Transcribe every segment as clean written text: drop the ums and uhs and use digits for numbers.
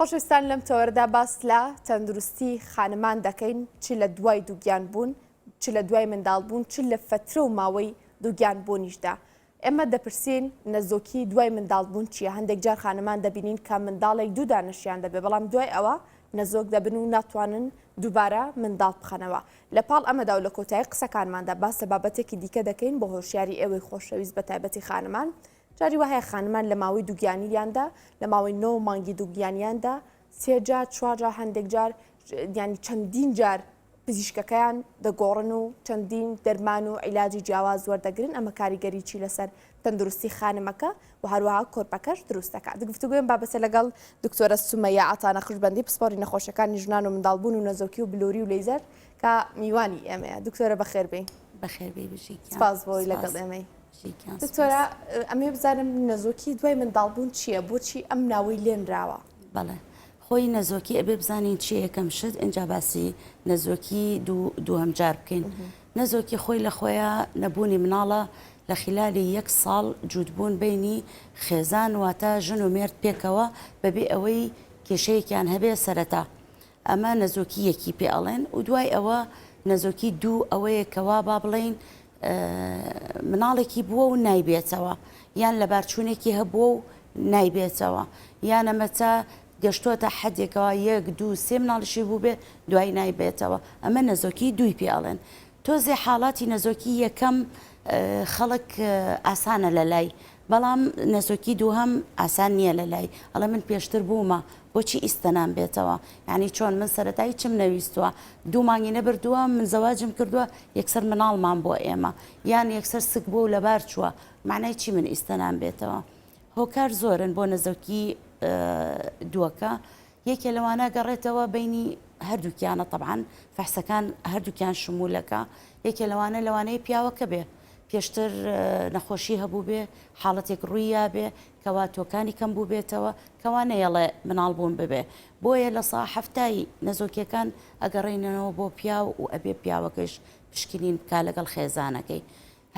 خۆشەویستان لەم تەوەرەدا باس لە تەندروستی خانمان دەکەین چ لە دوای دووگیان بوون چ لە دوای منداڵ بوون چ لە فەترە و ماوەی دووگیان بوونیشدا ئێمە دەپرسین نەزۆکی دوای منداڵ بوون چییە هەندێک جار خانمان دەبینین کە منداڵێک دوو دانەشیان دەبێ بەڵام دوای ئەوە نەزۆک دەبن و ناتوانن دووبارە منداڵ بخەنەوە لە پاڵ ئەمەدا و لە کۆتایی قسەکانماندا باس لە بابەتێکی دیکە دەکەین بۆ هۆشیاری ئێوەی خۆشەویست بە تایبەتی خانمان جاری وا هەیە خانمان لە ماوەی دووگیانییاندا، لە ماوەی نۆ مانگی دووگیانیاندا سێ جار، چوار جار، هەندێک جار یانی چەندین جار پزیشکەکەیان دەگۆڕن و چەندین دەرمان و عیلاجی جیاواز وەردەگرن، ئەمە کاریگەریی لەسەر تەندروستی خانمەکە و هەروەها کۆرپەکەش دروست دەکات. گفتوگۆی ئەم بابەتە لەگەڵ دکتۆرە سومەیە عەتا نەقشبەندی پسپۆڕی نەخۆشیەکانی ژنان و منداڵبوون و نەزۆکی و بلوری و لەیزەر کە میوانی ئێمەیە. دکتۆرە بەخێربێی. بەخێربێی بژی گیان. سپاس بۆی لەگەڵ ئێمەی. دکتۆرە ئەمەوێ بزانم نەزۆکی دوای منداڵبوون چییە؟ بۆچی ئەم ناوەی لێنراوە؟ بەڵێ خۆی نەزۆکی ئەبێ بزانین چیە یەکەم شت ئینجا باسی نەزۆکی دووهەم جار بکەین نەزۆکی خۆی لە خۆیان نەبوونی مناڵە لە خلالی یەک ساڵ جووتبوون بینی خێزان واتە ژن و مێرد پێکەوە بەبێ ئەوەی کێشەیەکیان هەبێ سەرەتا ئەمە نەزۆکی یەکی پێ ئەڵێن و دوای ئەوە نەزۆکی دوو ئەوەیە کەوا با بڵێین مناڵێکی بووە و نایبێتەوە یان لەبارچوونێکی هەبووە و نایبێتەوە یان ئەمەتا گەشتۆتە حەدێکەوە یەک دوو سێ مناڵیشی بووبێ دوای نایبێتەوە ئەمە نەزۆکی دووی پێ ئەڵێن تۆزێ حاڵاتی نەزۆکی یەکەم خەڵک ئاسانە لە لای بەڵام نەزۆکی دووهەم ئاسان نییە لە لای ئەڵێ من پێشتر بوومە بۆچی ئیستە نامبێتەوە یانی چۆن من سەرەتا هیچم نەویستووە دوو مانگی نەبردووە من زەواجم کردووە یەکسەر مناڵمان بۆ ئێمە یان یەکسەر سک بووە و لەبار چووە معنای چی من ئیستە نامبێتەوە هۆکار زۆرن بۆ نەزۆکی دووەکە یەکێ لەوانە گەڕێتەوە بینی هەردووکیانە طبعاان فەحسەکان هەردووکیان شمولەکە یەکێ لەوانە لەوانەیە پیاوەکە بێ پێشتر نەخۆشی هەبووبێ حاڵەتێک ڕوویابێ کەوا تۆکانی کەم بووبێتەوە کەوا نەیەڵێ مناڵ بوون ببێ بۆیە لە سا حەفتای نەزۆکیەکان ئەگەڕێنەوە بۆ پیاو و ئەبێ پیاوەکەش پشکنین بکا لەگەڵ خێزانەکەی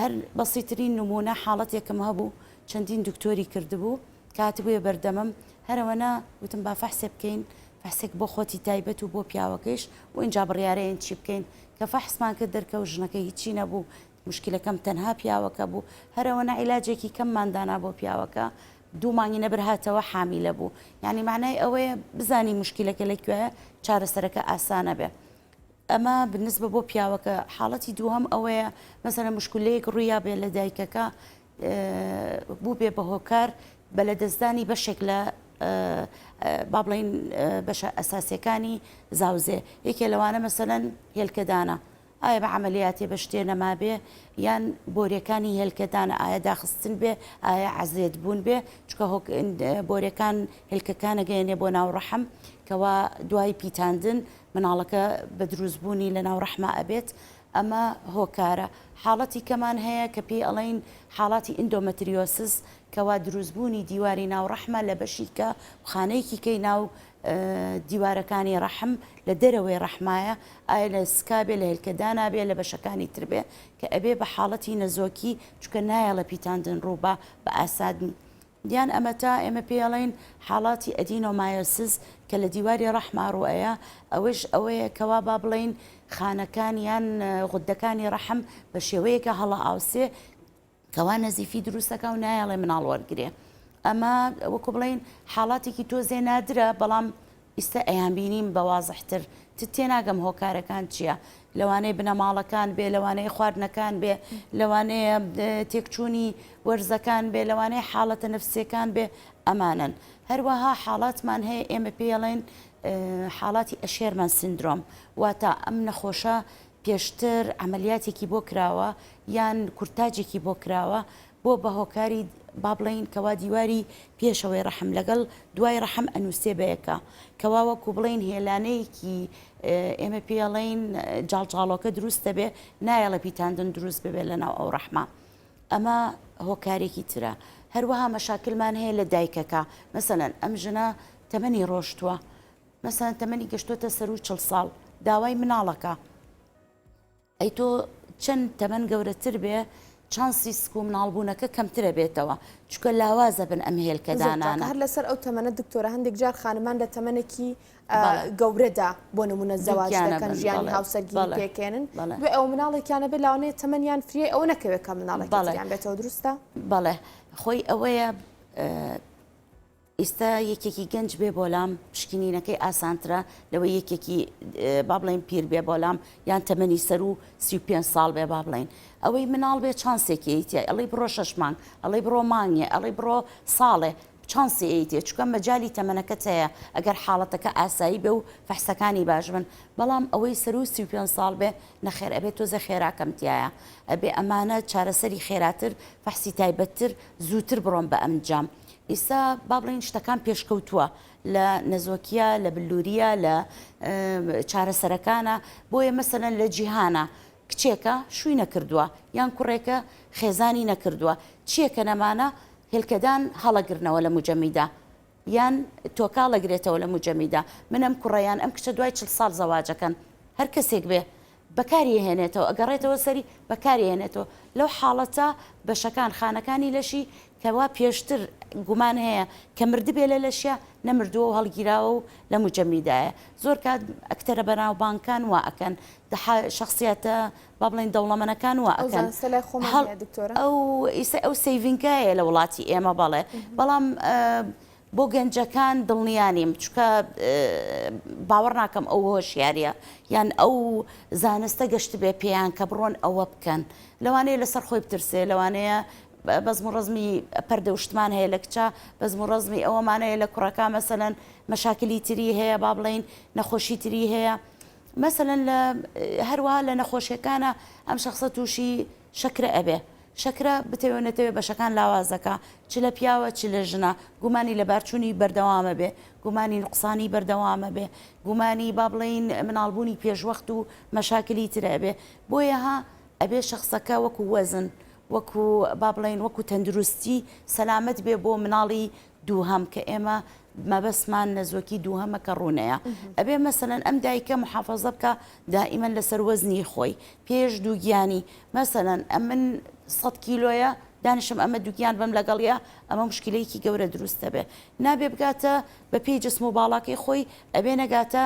هەر بەسیترین نمونە حاڵەتێکم هەبوو چەندین دکتۆری کردبوو کاتبوویە بەردەمم هەرەوەنە وتم با فەحسێ بکەین فەحسێک بۆ خۆتی تایبەت و بۆ پیاوەکەیش و ئینجا بڕیارەیەن چی بکەین کە فەحسمان کرد دەرکەوت ژنەکەی هیچی نەبوو موشکیلەکەم تەنها پیاوەکە بوو هەرئەوەنە عیلاجێکی کەممان دانا بۆ پیاوەکە دوو مانگی نەبر هاتەوە حامیلە بوو یعنی معنای ئەوەیە بزانی موشکیلەکە لە کوێیە چارەسەرەکە ئاسانە بێ ئەمە بالنسبە بۆ پیاوەکە حاڵەتی دووهەم ئەوەیە مەسەلەن موشکلەیەک ڕوویا بێ لە دایکەکە بوو بێ بە هۆکار بە لەدەستدانی بەشێک لە با بڵین بەشە ئەساسیەکانی زاوزێ یەکێ لەوانە مەسەلەن هێلکەدانە ئایا بە عەمەلیاتێ بە شتێ نەمابێ یان بۆریەکانی هێلکەدانە ئایا داخستن بێ ئایا عەزێت بوون بێ چونکە هۆک بۆریەکان هێلکەکان ئەگەیەنێ بۆ ناو ڕەحم کەوا دوای پیتاندن مناڵەکە بە دروست بوونی لە ناو ڕەحما ئەبێت ئەمە هۆکارە حاڵەتی کەمان هەیە کە پێی ئەڵێین حاڵاتی endometriosis کەوا دروست بوونی دیواری ناو ڕەحمە لە بەشی کە خانەیەکی کەی ناو دیوارەکانی ڕەحم لە دەرەوەی ڕەحمایە ئایا لە سکا بێ لە هێلکەدانا بێ لە بەشەکانی تر بێ کە ئەبێ بە حاڵەتی نەزۆکی چونکە نایەڵێ پیتاندن ڕووبا بە ئاسانی یان ئەمەتا ئێمە پێی ئەڵێین حاڵاتی adenomyosis کە لە دیواری ڕەحما ڕووئەیا ئەوەش ئەوەیە کەوا با بڵێین خانەکان یان غوددەکانی ڕەحم بە شێوەیەکە هەڵەئاوسێ کەوا نەزیفی دروست دەکا و نایەڵێ مناڵ وەرگرێ ئەمە وەکو بڵێین حاڵاتێکی تۆزێ نادرە بەڵام ئیستا ئەیانبینیم بە وازحتر ت تێناگەم هۆکارەکان چییە لەوانەیە بنەماڵەکان بێ لەوانەیە خواردنەکان بێ لەوانەیە تێکچوونی وەرزەکان بێ لەوانەیە حاڵەتە نفسیەکان بێ ئەمانەن هەروەها حاڵاتمان هەیە ئێمە پێڵێن حاڵاتی Asherman syndrome واتە ئەم نەخۆشە پێشتر عەمەلیاتێکی بۆ کراوە یان کورتاجێکی بۆ کراوە بۆ بە هۆکاری با بڵێین کەوا دیواری پێشەوەی ڕەحم لەگەڵ دوای ڕەحم ئەنووسێ بەیەکە کەوا وەکو بڵێین هێلانەیەکی ئێمە پێڵێین جاڵجاڵۆکە دروست دەبێ نایەڵێ پیتاندن دروست ببێ لەناو ئەو ڕەحمە ئەمە هۆکارێکی ترە هەروەها مەشاکلمان هەیە لە دایکەکە مەسەلەن ئەم ژنە تەمەنی ڕۆشتووە مەسەلەن تەمەنی گەشتۆتە سەروو چڵ ساڵ داوای مناڵەکە ئەی تۆ چەند تەمەن گەورەتر بێ. چانسی سک و مناڵبوونەکە کەمترە بێتەوە چونکە لاوازە بن ئەم زۆر چاکە هێلکەدانانە. هەر لەسەر ئەو تەمەنە دکتۆرە هەندێک جار خانمان لە تەمەنێکی بەڵێ. گەورەدا بۆ نمونە زەواج دووگیانە دەکەن بن ژیانی بەڵێ هاوسەرگیری بەڵێ پێکێنن بەڵێ. دوای ئەوە مناڵێکیان ئەبێت لەوانەیە تەمەنیان فریای ئەوە نەکەوێت کە مناڵێکی بەڵێ تریان بێتەوە دروستە؟ بەڵێ خۆی ئەوەیە ئیستا یەکێکی گەنج بێ بۆلام پشکنینەکەی ئاسانترە لەوەی یەکێکی با بڵێین پیر بێ بۆلام یان تەمەنی سەروو 35 ساڵ بێ با بڵێین ئەوەی مناڵ بێ چانسێکی ئەیتیای ئەڵێی بڕۆ شەش مانگ ئەڵێی بڕۆ مانگێ ئەڵێی بڕۆ ساڵێ چانسی ئەیتێ چونکە مەجالی تەمەنەکەت هەیە ئەگەر حاڵەتەکە ئاسایی بێ و فەحسەکانی باش بن بەڵام ئەوەی سەروو 35 ساڵ بێ نەخێر ئەبێ تۆزێ خێراکەم تایە ئەبێ ئەمانە چارەسەری خێراتر فەحسی تایبەتتر زووتر بڕۆن بە ئەنجام ئیستا با بڵێین شتەکان پێشکەوتووە لە نەزۆکیە لە بلوریە لە چارەسەرەکانە بۆیە مەسەلەن لە جیهانە کچێکە شووی نەکردووە یان کوڕێکە خێزانی نەکردووە چیەکە نەمانە هێلکەدان هەڵەگرنەوە لە موجەمیدا یان تۆکا ڵەگرێتەوە لە موجەمیدا من ئەم کوڕە یان ئەم کچە دوای چل ساڵ زەواجەکەن هەر کەسێک بێ بەکاری ئەهێنێتەوە ئەگەڕێتەوە سەری بەکاری ئەهێنێتەوە لەو حاڵەتە بەشەکان خانەکانی لەشی کەوا پێشتر گومان هەیە کە مردبێ لە لەشیا نەمردووە و هەڵگیراوە و لە موجەمیدایە زۆر کات ئەکتەرە بەناوبانگکان وا ئەکەن دەحا شەخسیاتە با بڵێین دەوڵەمەنەکان وا ئەو ئەکەن زانستە لای خۆمان هەڵ هەیە دکتۆرە؟ ئەو ئیسە ئەو saving ەیە لە وڵاتی ئێمە بەڵێ بەڵام بۆ گەنجەکان دڵنیا نیم چونکە باوەڕ ناکەم ئەو هۆشیاریە یان ئەو زانستە گەشتبێ پێیان کە بڕۆن ئەوە بکەن لەوانەیە لەسەر خۆی بترسێ لەوانەیە بەزم و ڕەزمی پەردە و شتمان هەیە لە کچە بەزم و ڕەزمی ئەوەمان هەیە لە کوڕەکە مەسەلەن مەشاکلی تری هەیە با بڵێین نەخۆشی تری هەیە مەسەلەن لە هەروەها لە نەخۆشیەکانە ئەم شخصە تووشی شەکرە ئەبێ شەکرە بتەوێ نەتەوێ بەشەکان لاوازەکا چ لە پیاوە چ لە ژنە گومانی لەبارچوونی بەردەوامە بێ گومانی نوقسانی بەردەوامە بێ گومانی با بڵێین مناڵبوونی پێشوەخت و مەشاکلی ترە ئەبێ بۆیە ها ئەبێ شەخسەکە وەکو وەزن وەکو با بڵێین وەکو تەندروستی سەلامەت بێ بۆ مناڵی دووهەم کە ئێمە مەبەستمان نەزۆکی دووهەمە کە ڕوونەیە ئەبێ مەسەلەن ئەم دایکە محافەزە بکا دائیمەن لەسەر وەزنی خۆی پێش دووگیانی مەسەلەن ئەمن سەد کیلۆیە دانیشم ئەمە دووگیان بم لەگەڵیا ئەمە مشکلەیەکی گەورە دروست دەبێ نابێ بگاتە بە پێی جسم و باڵاکەی خۆی ئەبێ نەگاتە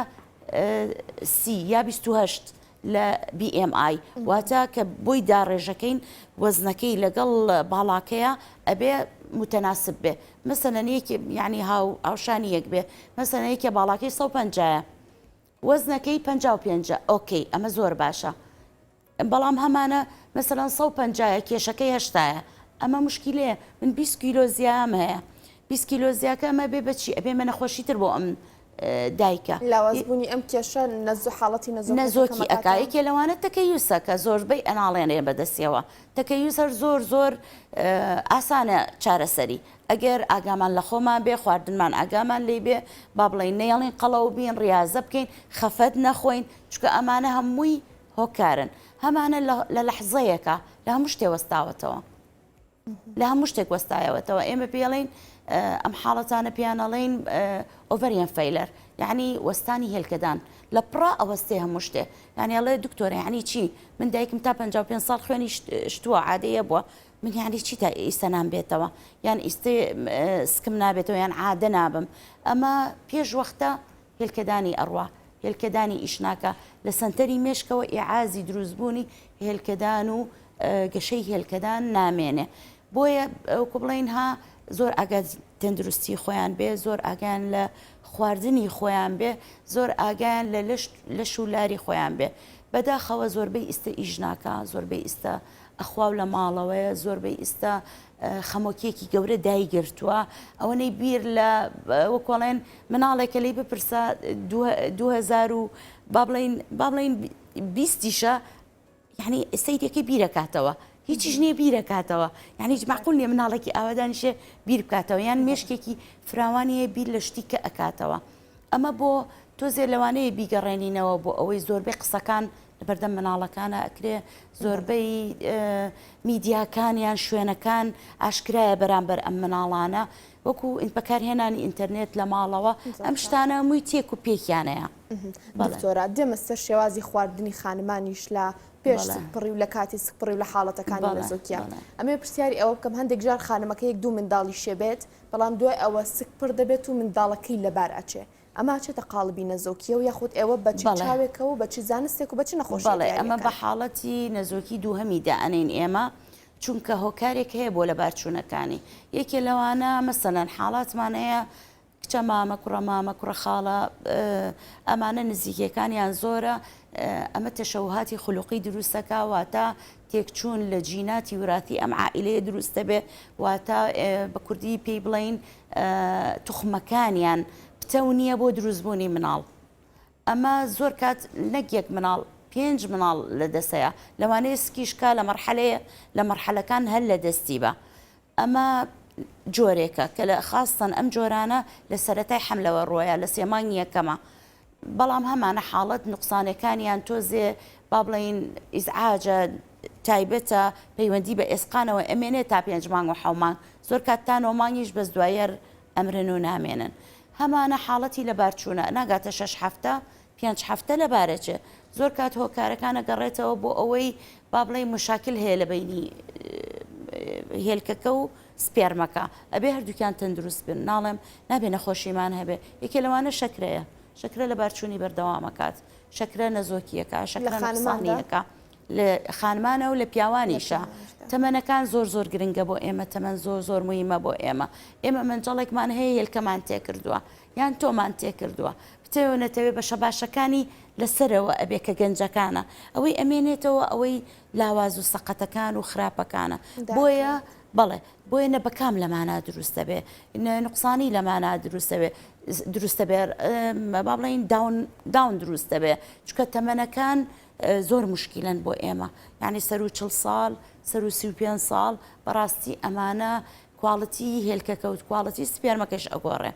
سی یا 28 لە BMI واتە کە بۆی داڕێژەکەین وەزنەکەی لەگەڵ باڵاکەیە ئەبێ متەناسب بێ مەسەلەن یەکێ یعنی هاو هاوشانی یەک بێ مەسەلەن یەکێ باڵاکەی 150 وەزنەکەی 55 okay ئەمە زۆر باشە بەڵام هەمانە مەسەلەن 150 کێشەکەی هەشتایە ئەمە مشکیلەیە من 20 کیلۆ زیام هەیە 20 کیلۆ زیاکە ئەمە بێ بەچی ئەبێ مە نەخۆشی تر بۆ ئەم دایکە. لاوازبوونی ئەم کێشە نەزۆ حاڵەتی نەزۆکیەکە نەزۆکی ئەکا کەمەکاتەوە؟ یەکێ لەوانە تەکەیوسە کە زۆربەی ئەناڵێنێ بەدەستیەوە تەکەیوس هەر زۆر زۆر ئاسانە چارەسەری ئەگەر ئاگامان لە خۆمان بێ خواردنمان ئاگامان لێی بێ با بڵێین نەیەڵین قەڵەو بین ڕیازە بکەین خەفەت نەخۆین چونکە ئەمانە هەمووی هۆکارن هەمانە لە لەحزەیەکا لە هەموو شتێ وەستاوەتەوە. لە هەموو شتێک وەستایەوەتەوە ئێمە پێڵین ئەم حاڵەتانە پێیان ئەڵێین ovarian failure یعنی وەستانی هێلکەدان لە پڕا ئەوەستێ هەموو شتێ یعنی ئەڵێ دکتۆرە یعنی چی من دایکم تا 55 ساڵ خوێنی شتووە عادەیە بووە من یعنی چی تا ئیستا نام بێتەوە یان ئیستێ سکم نابێتەوە یان عادە نابم ئەمە پێش وەختە هێلکەدانی ئەڕوا هێلکەدانی ئیش ناکا لە سەنتەری مێشکەوە ئیعازی دروستبوونی هێلکەدان و گەشەی هێلکەدان نامێنێ بۆیە وەکو بڵێین ها زۆر ئاگا تەندروستی خۆیان بێ زۆر ئاگایان لە خواردنی خۆیان بێ زۆر ئاگایان لە لەش لەش و لاری خۆیان بێ بەداخەوە زۆربەی ئیستە ئیش ناکا زۆربەی ئیستە ئەخواو لە ماڵەوەیە زۆربەی ئیستا خەمۆکیەکی گەورە دایگرتووە ئەوەنەی بیر لە وەکۆڵێن مناڵێکە لی بپرسە 2000 و با بڵین با بڵین بیستیشە یعنی سەیرەکەی بیرەکاتەوە هیچیش نییە بیرەکاتەوە یعنی هیچ معقول نییە مناڵێکی ئاوادانیشێ بیر بکاتەوە یان مێشکێکی فراوانیە بیر لە شتی کە ئەکاتەوە ئەمە بۆ تۆزێ لەوانەیە بیگەڕێنینەوە بۆ ئەوەی زۆربەی قسەکان لەبەردەم مناڵەکانە ئەکرێ زۆربەی میدیاکان یان شوێنەکان ئاشکرایە بەرامبەر ئەم مناڵانە وەکو بەکارهێنانی ئینتەرنێت لە ماڵەوە ئەم شتانە هەمووی تێک و پێکیانەیە. دکتۆرە دێمە سەر شێوازی خواردنی خانمانیش لە. پێش سکپڕی و لە کاتی سکپڕی و لە حاڵەتەکانی نەزۆکیە. ئەمەوێ پرسیاری ئەوە بکەم هەندێک جار خانمەکە یەک دوو منداڵی شێبێت بەڵام دوای ئەوە سکپڕ دەبێت و منداڵەکەی لەبار ئەچێ ئەمە ئەچێتە قاڵبی نەزۆکیەوە یاخود ئێوە بە چ چاوێکەوە و بە چ زانستێک و بە چ نەخۆشیەک بەڵێ دیاری ئەمە بە ئەکەن؟ حاڵەتی نەزۆکی دووهەمی دائەنێین ئێمە چونکە هۆکارێک هەیە بۆ لەبارچوونەکانی یەکێ لەوانە مەسەلەن حاڵاتمان هەیە کچە مامە کوڕە مامە کوڕە خاڵە ئەمانە نزیکیەکانیان زۆرە ئەمە تەشەوهاتی خولوقی دروستەکە واتە تێکچوون لە جیناتی وراثی ئەم عائلەیە دروست دەبێ واتە بە کوردی پێی بڵین توخمەکانیان پتەو نییە بۆ دروستبوونی مناڵ ئەمە زۆر کات نەک یەک مناڵ پێنج مناڵ لە دەسەیە لەوانەیە سکیشکا لە مەرحەلەیە لە مەرحەلەکان هەر لە دەستی بە ئەمە جۆرێکە کە لە خاستەن ئەم جۆرانە لە سەرەتای حەملەوە ڕۆیە لە سێ مانگی یەکەمە بەڵام هەمانە حاڵەت نوقسانەکانیان تۆزێ با بڵێین ئیزعاجە تایبەتە پەیوەندی بە ئێسقانەوە ئەمێنێ تا پێنج مانگ و حەو مانگ زۆر کات تا نۆ مانگیش بەس دوایەر ئەمرن و نامێنن هەمانە حاڵەتی لەبارچوونە ناگاتە شەش هەفتە پێنج هەفتە لەبارەچێ زۆر کات هۆکارەکان ئەگەڕێتەوە بۆ ئەوەی با بڵێین مشاکل هەیە لە بەینی هێلکەکە و سپێرمەکە ئەبێ هەردووکیان تەندروست بن ناڵێم نابێ نەخۆشیمان هەبێ یەکێ لەوانە شەکرەیە شەکرە لەبارچوونی بەردەوامەکات شەکرە نەزۆکیەکە شەکرە نەقسانیەکە لە خانمانە و لە پیاوانیشە تەمەنەکان زۆر زۆر گرنگە بۆ ئێمە تەمەن زۆر زۆر مهمە بۆ ئێمە ئێمە مەنجەڵێکمان هەیە هێلکەمان تێکردووە یان تۆمان تێکردووە بتەوێ و نەتەوێ بەشە باشەکانی لەسەرەوە ئەبێ کە گەنجەکانە ئەوەی ئەمێنێتەوە ئەوەی لاواز و سەقەتەکان و خراپەکانە بۆیە بەڵێ بۆیە نە بەکام لەمانە دروست دەبێ نقصانی لەمانە دروست دەبێ دروست دەبێ با بڵێین داون داون دروست دەبێ چونکە تەمەنەکان زۆر مشکلەن بۆ ئێمە یعنی سەرو چل ساڵ سەرو 35 ساڵ بەڕاستی ئەمانە quality هێلکەکە و quality سپێرمەکەش ئەگۆڕێ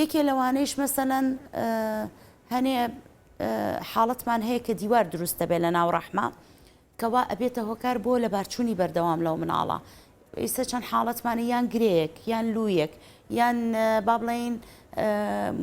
یەکێ لەوانەیش مەسەلەن هەنێ حاڵەتمان هەیە کە دیوار دروست دەبێت لە ناو ڕەحمە کەوا ئەبێتە هۆکار بۆ لەبارچوونی بەردەوام لەو مناڵە ئیستا چەند حاڵەتمانە یان گرێیەک یان لوویەک یان با بڵێین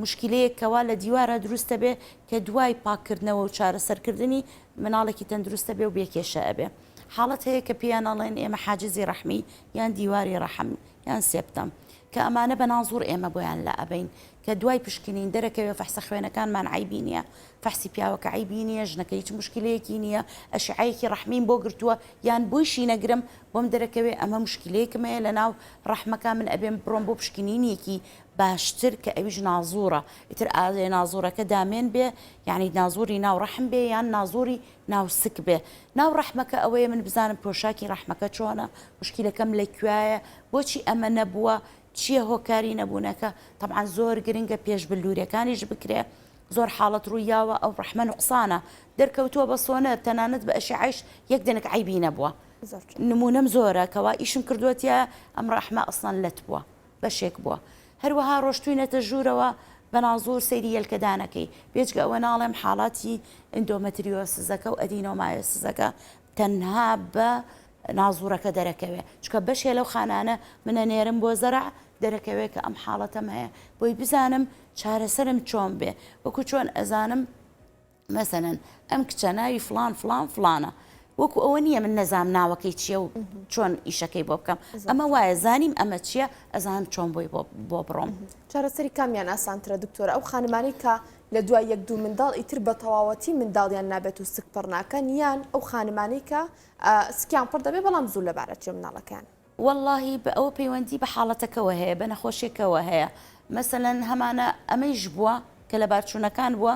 مشکلەیەک کەوا لە دیوارە دروستە بێ کە دوای پاککردنەوە و چارەسەرکردنی مناڵێکی تەندروستە بێ و بێکێشە ئەبێ حاڵەت هەیە کە پێیان ئەڵێن ئێمە حاجزی ڕەحمی یان دیواری ڕەحم یان septum کە ئەمانە بە نازوڕ ئێمە بۆیان لا ئەبەین کە دوای پشکنین دەرەکەوێ فەحسە خوێنەکانمان عەیبی نیە فەحسی پیاوەکە عەیبی نیە ژنەکە هیچ موشکیلەیەکی نیە ئەشعەیەکی ڕەحمیم بۆ گرتووە یان بۆیشی نەگرم بۆم دەرەکەوێ ئەمە موشکیلەیەکم هەیە لە ناو ڕەحمەکە من ئەبێم بڕۆم بۆ پشکنینێکی باشتر کە ئەویش نازوڕە ئیتر ئاێ نازوڕەکە دامێن بێ یانی نازوڕی ناو ڕەحم بێ یان نازوڕی ناو سک بێ ناو ڕەحمەکە ئەوەیە من بزانم پۆشاکی ڕەحمەکە چۆنە موشکیلەکەم لە کوایە بۆچی ئەمە نەبووە چییە هۆکاری نەبوونەکە تەبعەن زۆر گرنگە پێش بلوورەکانیش بکرێ زۆر حاڵەت ڕووی یاوە ئەو ڕەحمە نوقسانە دەرکەوتووە بە سۆنەر تەنانەت بە ئەشعەیش یەک دەنک عەیبی نەبووە نموونەم زۆرە کەوا ئیشم کردووە تیا ئەم ڕەحمە ئەسڵەن لەت بووە بەشێک بووە هەروەها ڕۆشتوینەتە ژوورەوە بە نازوور سەیری یەلکەدانەکەی بێجگە ئەوە ناڵێم حاڵاتی endometriosis ەکە و adenomyosis ەکە تەنها بە نازوورەکە دەرەکەوێ چونکە بەشێ لەو خانانە من ئەنێرم بۆ زەرع دەرەکەوێ کە ئەم حاڵەتەم هەیە بۆی بزانم چارەسەرم چۆن بێ وەکو چۆن ئەزانم مەسەلەن ئەم کچە ناوی فڵان فڵان فڵانە وەکو ئەوە نییە من نەزام ناوەکەی چییە و چۆن ئیشەکەی بۆ بکەم ئەمە وایە زانیم ئەمە چییە ئەزانم چۆن بۆی بۆ بڕۆم. چارەسەری کامیان ئاسانترە دکتۆر ئەو خانمانەی کە لە دوای یەک دوو منداڵ ئیتر بە تەواوەتی منداڵیان نابێت و سک پڕ ناکەن یان ئەو خانمانەی کە سکیان پڕ دەبێت بەڵام زوو لەبار ئەچێ منداڵەکەیان؟ وەڵاهی بە ئەوە پەیوەندی بە حاڵەتەکەوە هەیە بە نەخۆشیەکەوە هەیە مەسەلەن هەمانە ئەمەیش بووە کە لەبارچوونەکان بووە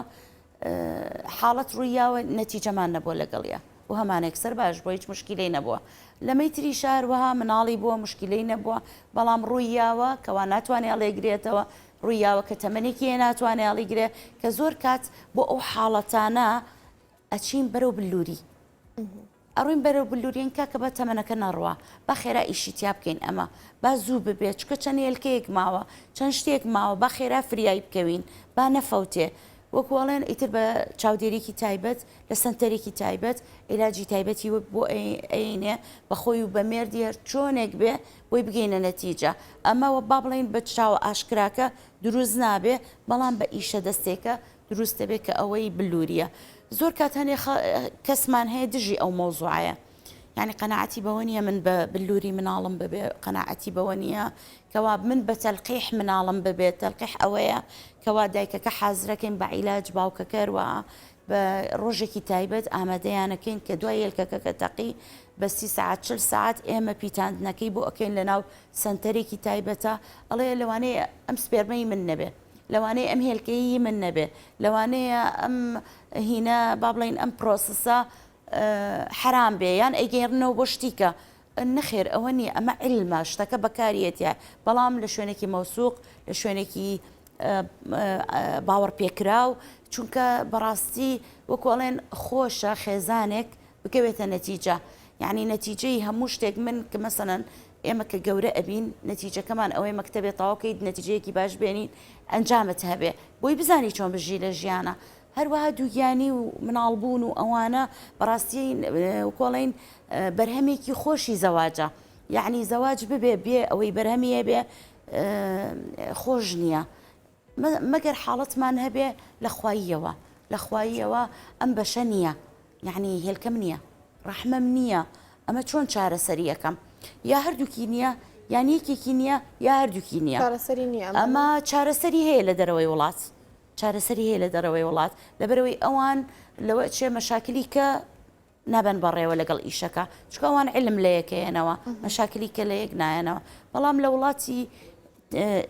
حاڵەت ڕوویاوە نەتیجەمان نەبووە لەگەڵیا و هەمانێک سەر باش بووە هیچ مشکیلەی نەبووە لەمەی تریشا هەروەها مناڵی بووە مشکیلەی نەبووە بەڵام ڕوویاوە کەوا ناتوانێ هەڵێگرێتەوە ڕوویاوە کە تەمەنێکی هەیە ناتوانێ هەڵیگرێ کە زۆر کات بۆ ئەو حاڵەتانە ئەچین بەرەو بلوری ئەڕۆین بەرەو بلورین کاکە با تەمەنەکە نەڕوا با خێرا ئیشی تیا بکەین ئەمە با زوو ببێت چکە چەند هێلکەیەک ماوە چەند شتێک ماوە با خێرا فریای بکەوین با نەفەوتێ وەکو ئەڵێن ئیتر بە چاودێریکی تایبەت لە سەنتەرێکی تایبەت عیلاجی تایبەتی وەک بۆ ئەینێ بەخۆی و بە مێردی هەر چۆنێک بێ بۆی بگەینە نەتیجە ئەمە با بڵێین بە چاوە ئاشکراکە دروست نابێ بەڵام بە ئیشە دەستێکە دروست دەبێت کە ئەوەی بلوریە. زۆر کات هەنێ کەسمان هەیە دژی ئەو مەوزوعەیە یعنی قەناعەتی بەوە نییە من بە بلوری مناڵم ببێ قەناعەتی بەوە نییە کەوا من بە تەلقیح مناڵم ببێت تەلقیح ئەوەیە کەوا دایکەکە حازرەکەین بە عیلاج باوکەکەروە بە ڕۆژێکی تایبەت ئامادەیانەکەین کە دوای هێلکەکە کە تەقی بە سی سەعات چل سەعات ئێمە پیتاندنەکەی بۆ ئەکەین لەناو سەنتەرێکی تایبەتە ئەڵێ لەوانەیە ئەم سپێرمەی من نەبێ لەوانەیە ئەم هێلکەی هی من نەبێ لەوانەیە ئەم هینە با بڵین ئەم پرۆسسە حرام بێ یان ئەیگەێڕنەوە بۆ شتیکە نەخێر ئەوە نییە ئەمە علمە شتەکە بەکاریەتە بەڵام لە شوێنێکی مەوسوق لە شوێنێکی باوەڕپێکراو چونکە بەڕاستی وەکو ئەڵێن خۆشە خێزانێک بکەوێتە نەتیجە یعنی نەتیجەی هەموو شتێک من کە مەسەلەن ئێمە کە گەورە ئەبین نەتیجەکەمان ئەوەی مەکتەبێ تەواوکەیت نەتیجەیەکی باش بێنین ئەنجامت هەبێ بۆی بزانی چۆن بژی لە ژیانە هەروەها دووگیانی و مناڵبوون و ئەوانە بەڕاستی وکۆڵین بەرهەمێکی خۆشی زەواجە یعنی زەواج ببێ بێ ئەوەی بەرهەمی هەبێ خۆش نییە مەگەر حاڵەتمان هەبێ لە خواییەوە لە خواییەوە ئەم بەشە نییە یعنی هێلکەم نییە ڕەحمەم نییە ئەمە چۆن چارەسەری یەکەم یا هەردووکی نییە یان یەکێکی نییە یا هەردووکی نییە چارەسەری نییە ئەمە چارەسەری هەیە لە دەرەوەی وڵات چارەسەری هەیە لە دەرەوەی وڵات لەبەرەوەی ئەوان لەوە چێ مەشاکلی کە نابەن بەڕێوە لەگەڵ ئیشەکە چونکە ئەوان عیلم لە یەکەیەنەوە مەشاکلی کە لە یەک نایەنەوە بەڵام لە وڵاتی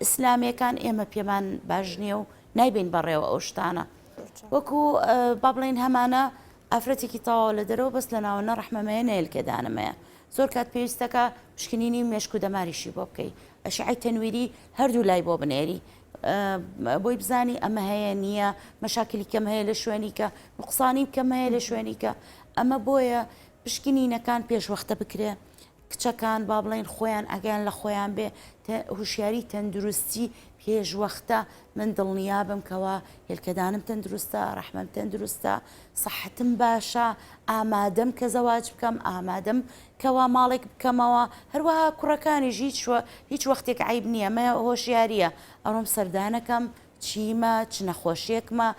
ئیسلامیەکان ئێمە پێمان باش نییە و نایبین بەڕێوە ئەو شتانە وەکو با بڵێین هەمانە ئافرەتێکی تەواو لە دەرەوە بەس لە ناوە نە ڕەحمەمەیە نە هێلکەدانەمەیە زۆر کات پێویستەکە پشکنینی مێشک و دەماریشی بۆ بکەی ئەشعەی تەنویری هەردوو لای بۆ بنێری بۆی بزانی ئەمە هەیە نییە مەشاکلی کەم هەیە لە شوێنی کە نوقسانی کەم هەیە لە شوێنی کە ئەمە بۆیە پشکنینەکان پێشوەختە بکرێ کچەکان با بڵێن خۆیان ئەگەیان لە خۆیان بێ هوشیاری تەندروستی پێشوەختە من دڵنیابم کەوا هێلکەدانم تەندروستە ڕەحمەم تەندروستە سەحەتم باشە ئامادەم کە زەواج بکەم ئامادەم کەوا ماڵێک بکەمەوە هەروەها کوڕەکانیش هیچ هیچ وەختێک عەیب نییە ئەمە هۆشیارییە ئەڕۆم سەردانەکەم چیمە چ نەخۆشیەکمە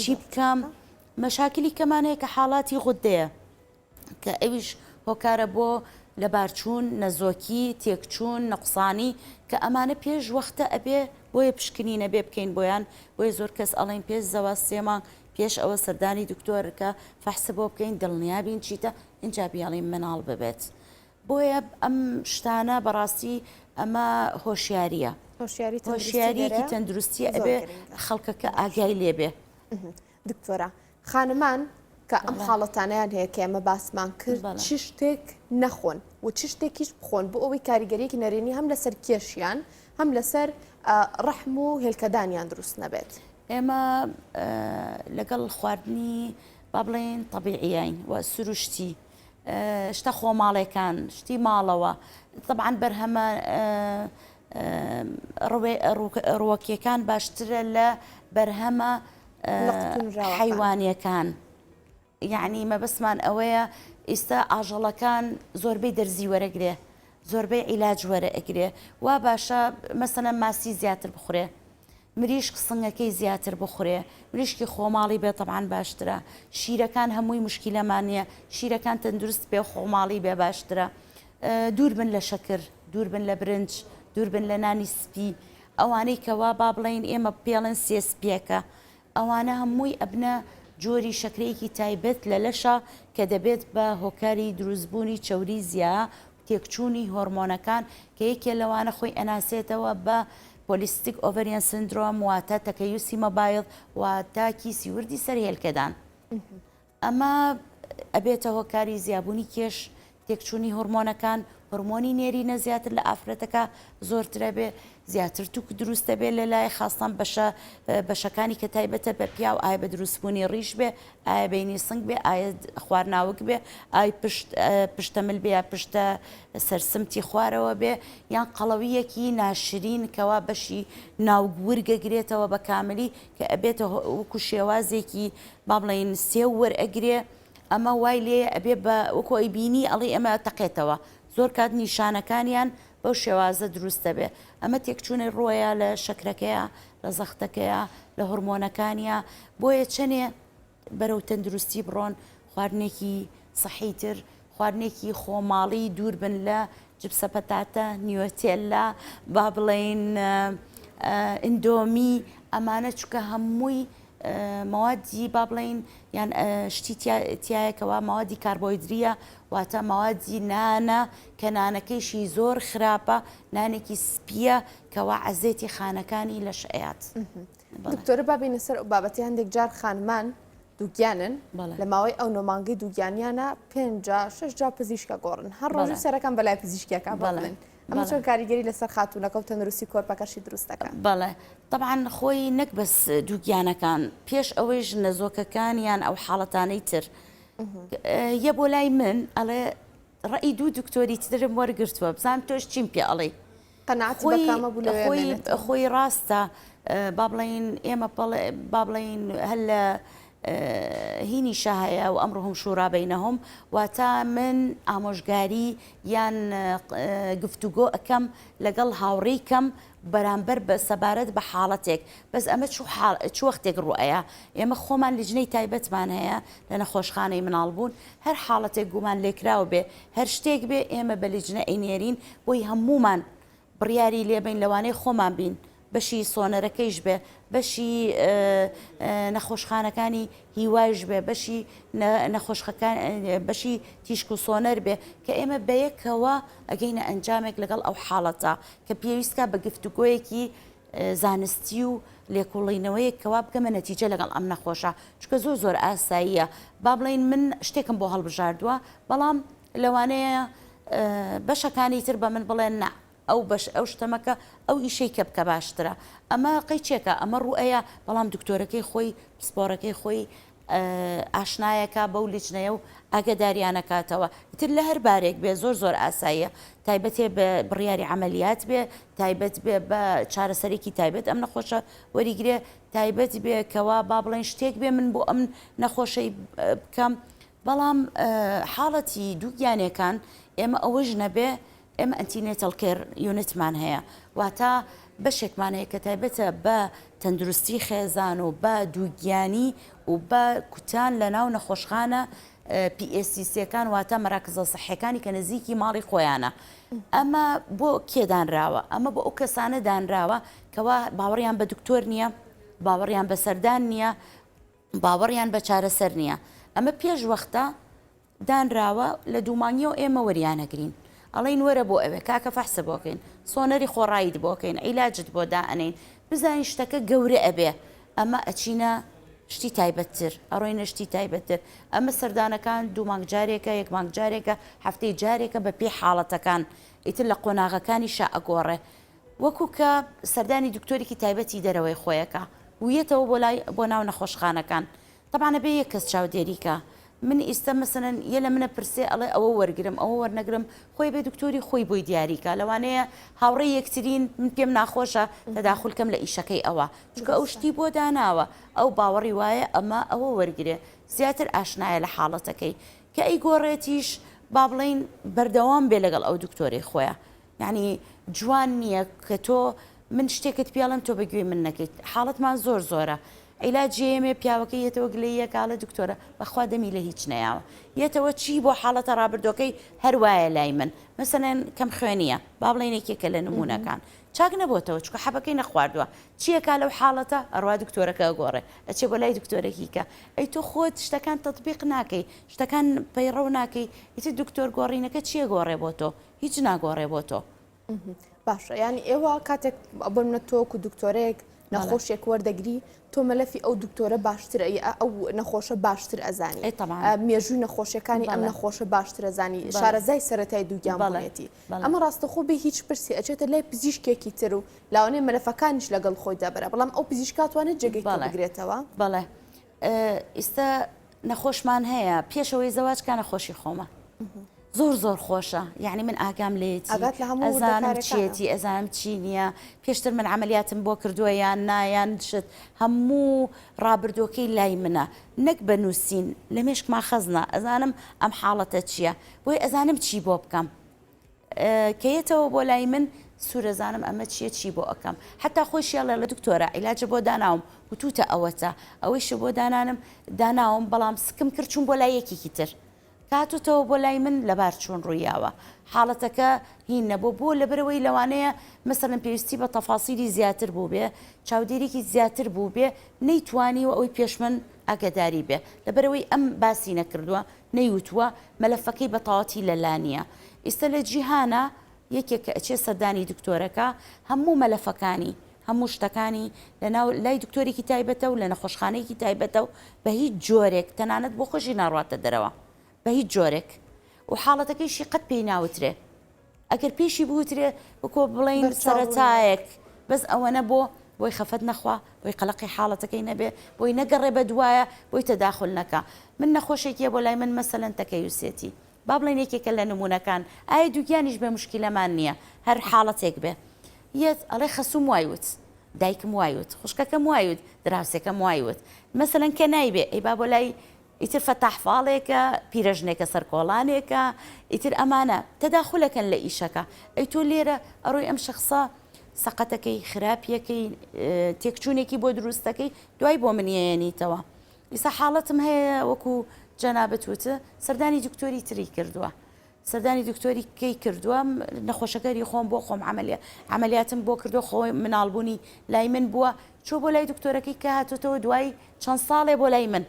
چی بکەم مەشاکلی کەمان هەیە کە حاڵاتی غودەیە کە ئەویش هۆکارە بۆ لەبارچوون نەزۆکی تێکچوون نەقسانی کە ئەمانە پێش وەختە ئەبێ بۆیە پشکنین ئەبێ بکەین بۆیان بۆیە زۆر کەس ئەڵێن پێش زەواج سێ مانگ پێش ئەوە سەردانی دکتۆرکە فەحس بۆ بکەین دڵنیابین چیتە ئینجا بیاڵین مناڵ ببێت بۆیە ئەم شتانە بەڕاستی ئەمە هۆشیاریە هۆشیاریەکی تەندروستیە ئەبێ خەڵکەکە ئاگای لێبێ. دکتۆرە خانمان کە ئەم حاڵەتانەیان هەیە کە ئێمە باسمان کرد چ شتێک نەخۆن و چ شتێکیش بخۆن بۆ ئەوەی کاریگەریەکی نەرێنی هەم لەسەر کێشیان هەم لەسەر ڕەحم و هێلکەدانیان دروست نەبێت. ئێمە لەگەڵ خواردنی با بڵێین تەبیعیین و سروشتی شتە خۆماڵێکان شتی ماڵەوە طبعا بەرهەمە ڕوەکیەکان باشترە لە بەرهەمە حیوانیەکان یعنی مەبەستمان ئەوەیە ئیستا ئاژەڵەکان زۆربەی دەرزی وەرەگرێ زۆربەی عیلاج وەرە ئەگرێ وا باشە مەسەلەن ماسی زیاتر بخورێ مریشک سنگەکەی زیاتر بخورێ مریشکی خۆماڵی بێ تەبعەن باشترە شیرەکان هەمووی مشکیلەمان نیە شیرەکان تەندروست بێ خۆماڵی بێ باشترە دوور بن لە شەکر دوور بن لە برنج دوور بن لە نانی سپی ئەوانەی کەوا با بڵێین ئێمە پێڵێن سێ سپیەکە ئەوانە هەمووی ئەبنە جۆری شەکرەیەکی تایبەت لە لەشا کە دەبێت بە هۆکاری دروستبوونی چەوری زیا تێکچوونی هۆرمۆنەکان کە یەکێ لەوانە خۆی ئەناسێتەوە بە Polycystic Ovarian Syndrome واتە تەکەیوسی مەبایض واتە کیسی وردی سەر هێلکەدان. ئەمە ئەبێتە هۆکاری زیابوونی کێش، تێکچوونی هۆرمۆنەکان، هۆرمۆنی نێرینە زیاتر لە ئافرەتەکە زۆرترە بێ، زیاتر توک دروست دەبێت لە لای خاستان بەشە بەشەکانی کە تایبەتە بە پیاو ئایا بە دروستبوونی ڕیش بێ ئایا بینی سنگ بێ ئایا خوارناوک بێ ئای پشت پشتە مل بێ یا پشتە سەرسمتی خوارەوە بێ یان قەڵەوییەکی ناشرین کەوا بەشی ناوک ورگەگرێتەوە بە کاملی کە ئەبێتە وەکو شێوازێکی با بڵێین سێو وەرئەگرێ ئەمە وای لێیە ئەبێ بە وەکو ئەیبینی ئەڵێی ئەمە ئەتەقێتەوە زۆر کات نیشانەکانیان بەو شێوازە دروست دەبێ ئەمە تێکچوونی ڕۆیە لە شەکرەکەیە لە زەختەکەیە لە هۆرمۆنەکانیە بۆیە چەنێ. بەرەو تەندروستی بڕۆن، خواردنێکی سەحی تر، خواردنێکی خۆماڵی دوور بن لە جپسە پەتاتە، نیۆتێلا، با بڵێین ئندۆمی، ئەمانە چونکە هەمووی مەوادی با بڵێین یان شتی تیایە کەوا مەوادی کاربۆیدریە واتە مەوادی نانە کە نانەکەیشی زۆر خراپە نانێکی سپیە کەوا عەزێتی خانەکانی لەش ئەیات. دکتۆرە با بینە سەر ئەو بابەتی هەندێک جار خانمان دووگیانن لە ماوەی ئەو نۆ مانگەی دووگیانیانە پێنج جا شەش جا پزیشکە گۆڕن هەر ڕۆژی سەرەکان بەلای پزیشکیەکە بڵێن ئەمە چۆن کاریگەری لەسەر خاتوونەکە و تەندروستی کۆرپەکەشی دروست دەکات؟ بەڵێ تەبعەن خۆی نەک بەس دووگیانەکان پێش ئەوەیش نەزۆکەکان یان ئەو حاڵەتانەی تر یە بۆ لای من ئەڵێ ڕئی دوو دکتۆری ترم وەرگرتووە بزانم تۆش چیم پێ ئەڵێی قەناعەتی بە کامە بوو لەوێ خۆی خۆی ڕاستە با بڵێین ئێمە با بڵێین هەر لە هینیشە هەیە و ئەمڕهم شورا بینەهم واتە من ئامۆژگاری یان گفتوگۆ ئەکەم لەگەڵ هاوڕێی کەم بەرامبەر بە سەبارەت بە حاڵەتێک بەس ئەمە چ وەختێک ڕوئەیە ئێمە خۆمان لیژنەی تایبەتمان هەیە لە نەخۆشخانەی مناڵبوون هەر حاڵەتێک گومان لێکراو بێ هەر شتێک بێ ئێمە بە لیجنە ئەینێرین بۆی هەموومان بڕیاری لێبەین لەوانەیە خۆمان بین بەشی سۆنەرەکەیش بێ بەشی نەخۆشخانەکانی هیوایش بێ بەشی نەخۆشخەکان بەشی تیشک و سۆنەر بێ کە ئێمە بەیەکەوە ئەگەینە ئەنجامێک لەگەڵ ئەو حاڵەتە کە پێویستکە بە گفتوگۆیەکی زانستی و لێکوڵینەوەیەک کەوا بگەمە نەتیجە لەگەڵ ئەم نەخۆشە چونکە زۆر زۆر ئاساییە با بڵێین من شتێکم بۆ هەڵبژاردووە بەڵام لەوانەیە بەشەکانی تر بە من بڵێن نا ئەو بەش ئەو شتەمەکە ئەو ئیشەی کە بکە باشترە ئەمە قەیچێکە ئەمە ڕوئەیە بەڵام دکتۆرەکەی خۆی پسپۆرەکەی خۆی ئاشنایەکا بەو لیجنەیە و ئاگەداریانەکاتەوە ئیتر لە هەر بارێک بێ زۆر زۆر ئاساییە تایبەتێ بە بڕیاری عەمەلیات بێ تایبەت بێ بە چارەسەرێکی تایبەت ئەم نەخۆشە وەریگرێ تایبەت بێ کەوا با بڵێن شتێک بێ من بۆ ئەم نەخۆشەی بکەم بەڵام حاڵەتی دووگیانەکان ئێمە ئەوەش نەبێ ئێمە antenatal care unit مان هەیە، واتە بەشێکمان هەیە کە تایبەتە بە تەندروستی خێزان و بە دووگیانی و بە کوتان لە ناو نەخۆشخانە PSC سیەکان واتە مەراکزە سەحیەکانی کە نزیکی ماڵی خۆیانە. ئەمە بۆ کێ دانراوە؟ ئەمە بۆ ئەو کەسانە دانراوە کەوا باوەڕیان بە دکتۆر نییە، باوەڕیان بە سەردان نییە، باوەڕیان بە چارەسەر نییە. ئەمە پێش وەختە دانراوە لە دوومانگیەوە ئێمە وەریانەگرین ئەڵێین وەرە بۆ ئەوێ کاکە فەحسە بۆکەین سۆنەری خۆڕاییت بۆکەین عیلاجت بۆ دائەنێین بزانین شتەکە گەورە ئەبێ ئەمە ئەچینە شتی تایبەتتر ئەڕۆینە شتی تایبەتتر ئەمە سەردانەکان دوو مانگ جارێکە یەک مانگ جارێکە هەفتەی جارێکە بە پێی حاڵەتەکان ئیتر لە قۆناغەکانیشا ئەگۆڕێ وەکو کە سەردانی دکتۆرێکی تایبەتی دەرەوەی خۆیەکە و یەتەوە بۆ لای بۆ ناو نەخۆشخانەکان تەبعەن ئەبێ یەک کەس چاودێری کا من ئیستە مەسەلەن یە لە منە پرسێ ئەڵێ ئەوە وەرگرم ئەوە وەرنەگرم خۆی بێ دکتۆری خۆی بۆی دیاری کا لەوانەیە هاوڕێی یەکترین من پێم ناخۆشە تەداخول کەم لە ئیشەکەی ئەوە چونکە ئەو شتی بۆ داناوە ئەو باوەڕی وایە ئەمە ئەوە وەرگرێ زیاتر ئاشنایە لە حاڵەتەکەی کە ئەیگۆڕێتیش با بڵێین بەردەوام بێ لەگەڵ ئەو دکتۆرەی خۆیا یانی جوان نییە کە تۆ من شتێکت پێڵم تۆ بە گوێی من نەکەیت حاڵەتمان زۆر زۆرە عیلاجی یەمێ پیاوەکەی یەتەوە گلەییەکە ئەڵێ دکتۆرە بەخوا دەمی لە هیچ نەیاوە یەتەوە چی بۆ حاڵەتە ڕابردوەکەی هەر وایە لای من مەسەلەن کەم خوێنیە با بڵێین یەکێکە لە نمونەکان چاک نەبۆتەوە چونکە حەبەکەی نەخواردووە چیەکا لەو حاڵەتە ئەڕوا دکتۆرەکە ئەگۆڕێ ئەچێ بۆ لای دکتۆرێکی کە ئەی تۆ خۆت شتەکان تەتبیق ناکەی شتەکان پەیڕەو ناکەی ئیتر دکتۆر گۆڕینەکە چیە گۆڕێ بۆ تۆ هیچ ناگۆڕێ بۆ تۆ. باشە یانی ئێوە کاتێک بۆ منە تۆ وەکو دکتۆرێک نەخۆشێک وەردەگری تۆ مەلەفی ئەو دکتۆرە باشتر ئەو نەخۆشە باشتر ئەزانی مێژووی نەخۆشیەکانی ئەم نەخۆشە باشتر ئەزانی شارەزای سەتای دووگیان بڵێتی ئەمە ڕاستەخۆ بێ هیچ پرسی ئەچێتە لای پزیشکێکی تر و لاوانەیە مەلەفەکانیش لەگەڵ خۆی دەبەرە بەڵام ئەو پزیشکاتوانێت جێگەی بگرێتەوە بەڵێ ئیستا نەخۆشمان هەیە پێشەوەی زەواج کا نەخۆشی خۆمە زۆر زۆر خۆشە یعنی من ئاگام لێتی ئەزانم چیەتی ئەزانم چی نییە پێشتر من عملیاتم بۆ کردووە یان نایان شت هەموو ڕابردوەکەی لای منە نەک بە نووسین لە مێشکما خەزنە ئەزانم ئەم حاڵەتە چییە بۆی ئەزانم چی بۆ بکەم کە یەتەوە بۆ لای من. سوورەزانم ئەمە چییە چی بۆ ئەکەم حتا خۆشی ئەڵێ لە دکتۆرە عیلاجە بۆ داناوم وتوتە ئەوەتە ئەوەیشە بۆ دانانم داناوم بەڵام سکم کرد چوون بۆ لای یەکێکی تر کە هاتۆتەوە بۆ لای من لەبار چوون ڕوویاوە حاڵەتەکە هین نەبوو بۆ لەبەرەوەی لەوانەیە مەسەلەن پێویستی بە تەفاسیلی زیاتر بووبێ چاودێریکی زیاتر بووبێ نەیتوانیوە ئەوەی پێش من ئاگاداری بێ لەبەرەوەی ئەم باسی نەکردووە نەیوتووە مەلەفەکەی بە تەواوەتی لەلا نییە ئیستا لە جیهانا یەکێک کە ئەچێ سەردانی دکتۆرەکە هەموو مەلەفەکانی هەموو شتەکانی لەناو لای دکتۆرێکی تایبەتە و لە نەخۆشخانەیەکی تایبەتە و بە هیچ جۆرێک تەنانەت بۆ خۆشی ناڕواتە دەرەوە بە هیچ جۆرێک و حاڵەتەکەیشی قەت پێی ناوترێ ئەگەر پێشی بوترێ وەکۆ بڵین سەرەتایەک بەس ئەوەنە بۆ بۆی خەفەت نەخوا بۆی قەلەقی حاڵەتەکەی نەبێ بۆی نەگەڕێ بە دوایە بۆی تەداخل نەکا من نەخۆشێکیە بۆ لای من مەسەلەن تەکەیوسێتی با بڵێین یەکێکە لە نموونەکان، ئایا دووگیانیش بێ موشکیلەمان نییە، هەر حاڵەتێک بێ. یەت ئەڵێ خەسووم وای وت، دایکم وای وت، خوشکەکەم وای وت، دراوسێکەم وای وت. مەسەلەن کە نایبێ ئەیبا بۆ لای ئیتر فەتاح فاڵێکە، پیرەژنێکە سەر کۆڵانێکە، ئیتر ئەمانە تەداخولەکەن لە ئیشەکە. ئەی تۆ لێرە ئەڕۆی ئەم شەخسە سەقەتەکەی، خراپیەکەی، تێکچوونێکی بۆ دروست دەکەی، دوای بۆ من یەیەنیتەوە. ئیستا حاڵەتم هەیە وەکو جەنابت وت سەردانی دکتۆری تری کردووە سەردانی دکتۆری کەی کردووە نەخۆشەکەری خۆم بۆ خۆم عملیە عملیاتم بۆ کردو خۆی مناڵبوونی لای من بووە چۆ بۆ لای دکتۆرەکەی کە هاتوتەوە دوای چەند ساڵێ بۆ لای من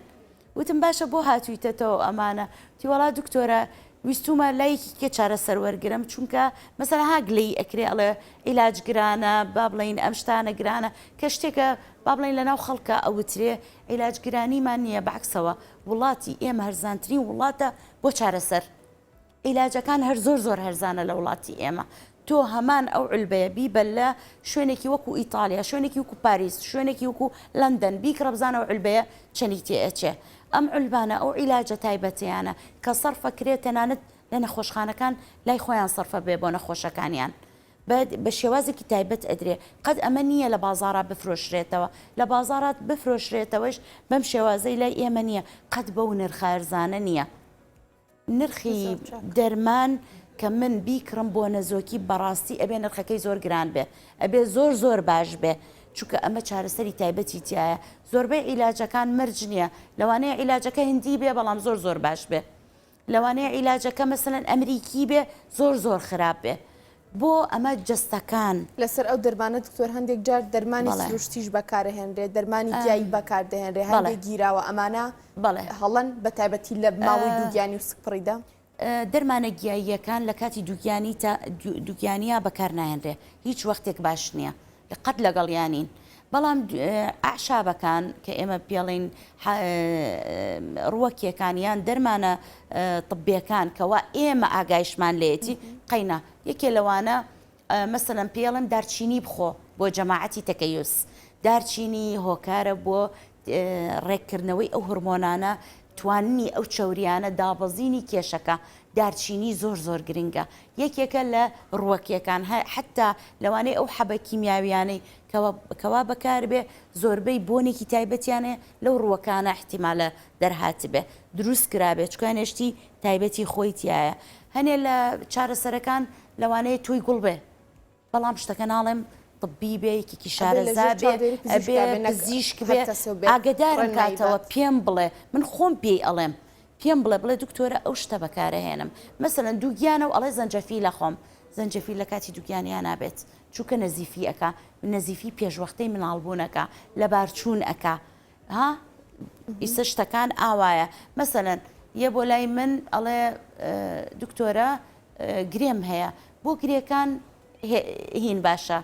وتم باشە بۆ هاتوویتەتەوە ئەمانە تیوەڵا دکتۆرە ویستومە لایەکی کە چارەسەر وەرگرم چونکە مەسەلەن ها گلەیی ئەکرێ ئەڵێ عیلاج گرانە با بڵێین ئەم شتانە گرانە کە شتێکە با بڵێین لەناو خەڵکە ئەوترێ عیلاج گرانیمان نییە بەعکسەوە وڵاتی ئێمە هەرزانترین وڵاتە بۆ چارەسەر عیلاجەکان هەر زۆر زۆر هەرزانە لە وڵاتی ئێمە تۆ هەمان ئەو علبەیە بیبە لە شوێنێکی وەکو ئیتالیا شوێنێکی وەکو پاریس شوێنێکی وەکو لەندەن بیکڕە بزانە ئەو علبەیە چەنی تێ ئەچێ ئەم علبانە ئەو عیلاجە تایبەتیانە کە سەرفە کرێ تەنانەت لە نەخۆشخانەکان لای خۆیان سەرفە بێ بۆ نەخۆشەکانیان بە بە شێوازێکی تایبەت ئەدرێ قەت ئەمە نییە لە بازاڕا بفرۆشرێتەوە لە بازاڕات بفرۆشرێتەوەش بەم شێوازەی لای ئێمە نییە قەت بەو نرخە هەرزانە نییە. نرخی دەرمان کە من بیکڕم بۆ نەزۆکی بەڕاستی ئەبێ نرخەکەی زۆر گران بێ ئەبێ زۆر زۆر باش بێ چونکە ئەمە چارەسەری تایبەتی تایە زۆربەی عیلاجەکان مەرج نییە لەوانەیە عیلاجەکە هندی بێ بەڵام زۆر زۆر باش بێ لەوانەیە عیلاجەکە مەسەلەن ئەمریکی بێ زۆر زۆر خراپ بێ بۆ ئەمە جەستەکان. لەسەر ئەو دەرمانە دکتۆر هەندێک جار دەرمانی سروشتیش بەکارەهێنرێت دەرمانی گیایی بەکاردەهێنرێ هەندێک گیراوە ئەمانە هەڵەن بە تایبەتی لە ماوەی دووگیانی و سکپڕیدا؟ دەرمانە گیاییەکان لە کاتی دووگیانی تا دووگیانیا بەکار ناهێنرێ هیچ وەختێک باش نییە قەت لەگەڵیانین بەڵام ئەعشابەکان کە ئێمە پێڵین ڕوەکیەکان یان دەرمانە طبیەکان کەوا ئێمە ئاگایشمان لێتی قەینا یەکێ لەوانە مەسەلەن پێڵم دارچینی بخۆ بۆ جەماعەتی تەکەیوس دارچینی هۆکارە بۆ ڕێککردنەوەی ئەو هۆرمۆنانە تواننی ئەو چەوریانە دابەزینی کێشەکە دارچینی زۆر زۆر گرنگە یەکێکە لە ڕووەکیەکان حەتا لەوانەیە ئەو حەبە کیمیاویانەی کەوا بەکاربێ زۆربەی بۆنێکی تایبەتیان هەیە لەو ڕووەکانە احتیمالە دەرهاتبێ دروست کرابێ چونکە هەنێ شتی تایبەتی خۆی تیایە هەنێ لە چارەسەرەکان لەوانەیە تۆی گوڵ بێ بەڵام شتەکە ناڵێم طبی بێ یەکێکی شارەزا بێ ئەبێ پزیشک بێ ئاگەدارم کاتەوە پێم بڵێ من خۆم پێی ئەڵێم پێم بڵێ بڵێ دکتۆرە ئەو شتە بەکارەهێنم مەسەلەن دووگیانە و ئەڵێ زەنجەفیل ئەخۆم زەنجەفیل لە کاتی دووگیانیا نابێت چونکە نەزیفی ئەکا نەزیفی پێشوەختەی مناڵبوون ئەکا لەبارچوون ئەکا ها ئیسە شتەکان ئاوایە مەسەلەن یە بۆ لای من ئەڵێ دکتۆرە گرێم هەیە بۆ گرێکان هین باشە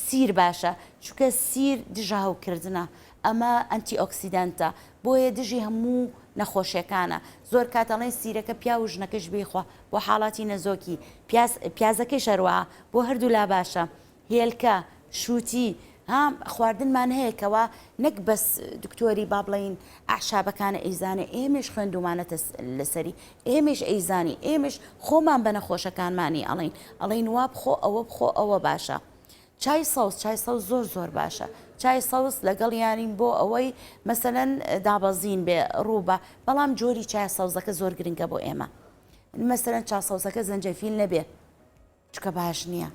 سیر باشە چونکە سیر دژە هەوکردنە ئەمە antioxidant ە بۆیە دژی هەموو نەخۆشیەکانە زۆر کات ئەڵێن سیرەکە پیاو و ژنەکەش بیخوا بۆ حاڵاتی نەزۆکی پیاز پیازەکەیش هەروەها بۆ هەردوولا باشە هێلکە شووتی ها خواردنمان هەیە کەوا نەک بەس دکتۆری با بڵێین ئەعشابەکانە ئەیزانێ ئێمەش خوێندومانەتە لەسەری ئێمەش ئەیزانی ئێمەش خۆمان بە نەخۆشەکانمانی ئەڵێین ئەڵێین وا بخۆ ئەوە بخۆ ئەوە باشە چای سەوز چای سەوز زۆر زۆر باشە چای سەوز لەگەڵ یانین بۆ ئەوەی مەسەلەن دابەزین بێ ڕووبە بەڵام جۆری چای سەوزەکە زۆر گرنگە بۆ ئێمە مەسەلەن چا سەوزەکە زەنجەفیل نەبێ. چکە باش نییە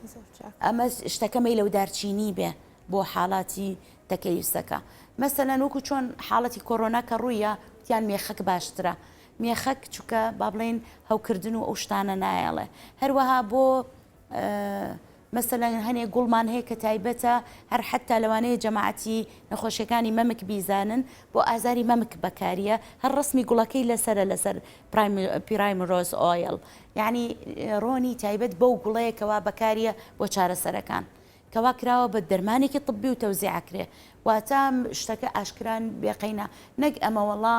ئەمە شتەکە مەیلە و دارچینی بێ بۆ حاڵاتی تەکەیوسەکە مەسەلەن وەکو چۆن حاڵەتی کۆرۆنا کە ڕوویە وتیان مێخەک باشترە مێخەک چونکە با بڵێین هەوکردن و ئەو شتانە نایەڵێ هەروەها بۆ مەسەلەن هەنێ گوڵمان هەیە کە تایبەتە هەر حتا لەوانەیە جەماعەتی نەخۆشیەکانی مەمک بیزانن بۆ ئازاری مەمک بەکاریە هەر ڕسمی گوڵەکەی لەسرە لەسەر primrose oil یعنی ڕۆنی تایبەت بەو گوڵەیە کەوا بەکاریە بۆ چارەسەرەکان کەوا کراوە بە دەرمانێکی طبی و تەوزیع ئەکرێ واتە شتەکە ئاشکران بێقەینە نەک ئەمە وەڵا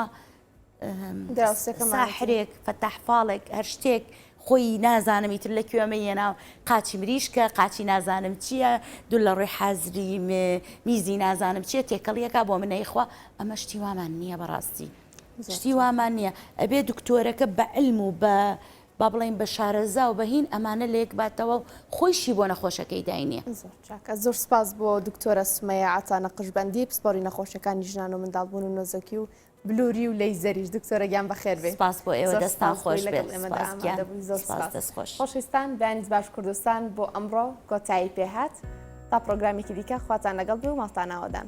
ساحرێک فەتاح فاڵێک هەر شتێک خۆی نازانم ئیتر لە کوێ ئەمەی هێنا قاچی مریشکە قاچی نازانم چییە دوو لە ڕووی حازری میزی نازانم چییە تێکەڵیەکە بۆ من ئەیخوا ئەمە شتی وامان نییە بەڕاستی شتی وامان نییە ئەبێ دکتۆرەکە بە علم و بە با بڵێین بە شارەزا و بە هین ئەمانە لەیەک باتەوە و خۆیشی بۆ نەخۆشەکەی داینێ. زۆر چاکە زۆر سپاس بۆ دکتۆرە سومەیە عەتا نەقشبەندی پسپۆری نەخۆشیەکانی ژنان و منداڵبوون و نەزۆکی و بلوری و لەیزەریش دکتۆرە گیان بەخێر بێی. سپاس بۆ ئێوە زۆر دەستان سپاس بۆی خۆش لەگەڵ بێت ئێمەدا سپاس گیان ئامادە بووی زۆر سپاس سپاس. دەست خۆش. خۆشەویستان بەیانیت باش کوردستان بۆ ئەمڕۆ کۆتایی پێهات تا پڕۆگرامێکی دیکە خواتان لەگەڵ بێ و ماڵتان ئاوەدان.